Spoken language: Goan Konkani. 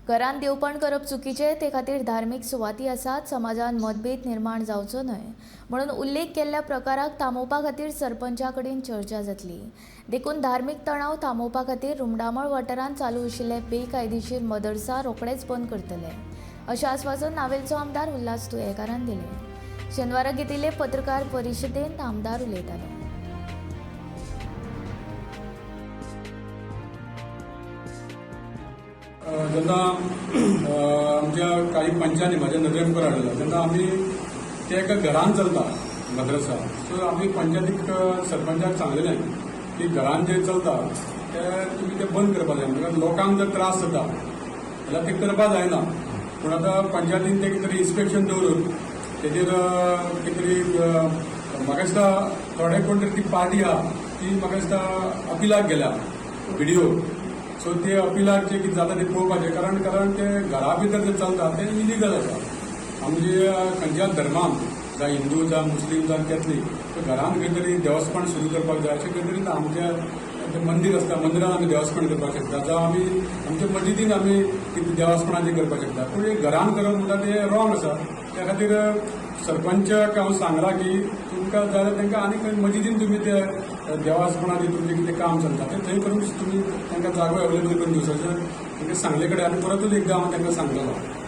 घरांत देवपण करप चुकीचें, ते खातीर धार्मीक सुवाती आसात. समाजान मतभेद निर्माण जावचो न्हय म्हणून उल्लेख केल्ल्या प्रकाराक थांबोवपा खातीर सरपंचा कडेन चर्चा जातली. देखून धार्मीक तणाव थांबोवपा खातीर रुमडामळ वाठारांत चालू आशिल्ले बेकायदेशीर मदरसा रोखडेच बंद करतले, अशें आस्वासन नावेलचो आमदार उल्हास तुयेंकारान दिलें. शेनवारा घेतिल्ले पत्रकार परिशदेंत आमदार उलयताले. जेन्ना आमच्या काही पंचांनी म्हाज्या नदरे मुखार हाडलें, तेन्ना आमी ते एका घरान चलता मद्रसा. सो आमी पंचायतीक, सरपंचाक सांगलेलें की घरान जे चलता ते तुमी ते बंद करपाक जाय, कारण लोकांक जर त्रास जाता जाल्यार ते करपाक जायना. पूण आतां पंचायतीन ते कितें तरी इन्स्पेक्शन दवरून तेजेर कितें तरी, म्हाका दिसता थोडे कोण तरी ती पार्टी आहा ती म्हाका दिसता अपिलाक गेल्या बिडिओ. सो ते अपिलाक जे कितें जाता ते पळोवपाचें, कारण कारण ते घरा भितर जे चलता ते इलिगल आसा. आमचे खंयच्याच धर्मान, जावं हिंदू जावं मुस्लीम जावं कॅथलीक, तर घरान खंय तरी देवस्पण सुरू करपाक जाय अशें खंय तरी ना. आमच्या ते मंदीर आसता, मंदिरान आमी देवस्पण करपाक शकता, जावं आमी आमच्या मजिदीन आमी कितें देवस्पणाचें करपाक शकता. पूण एक घरान करप म्हणटा ते रॉंग आसा. त्या खातीर सरपंचाक हांव सांगलां की तुमकां जाय जाल्यार तांकां आनी खंय मजिदीन तुमी ते देवासपणाचें तुमचें कितें काम चलता तें थंय करून तुमी तांकां जागो अवेलेबल करून दिवचो अशें तांकां सांगले कडेन आनी परतूच एकदां हांव तांकां सांगतलो.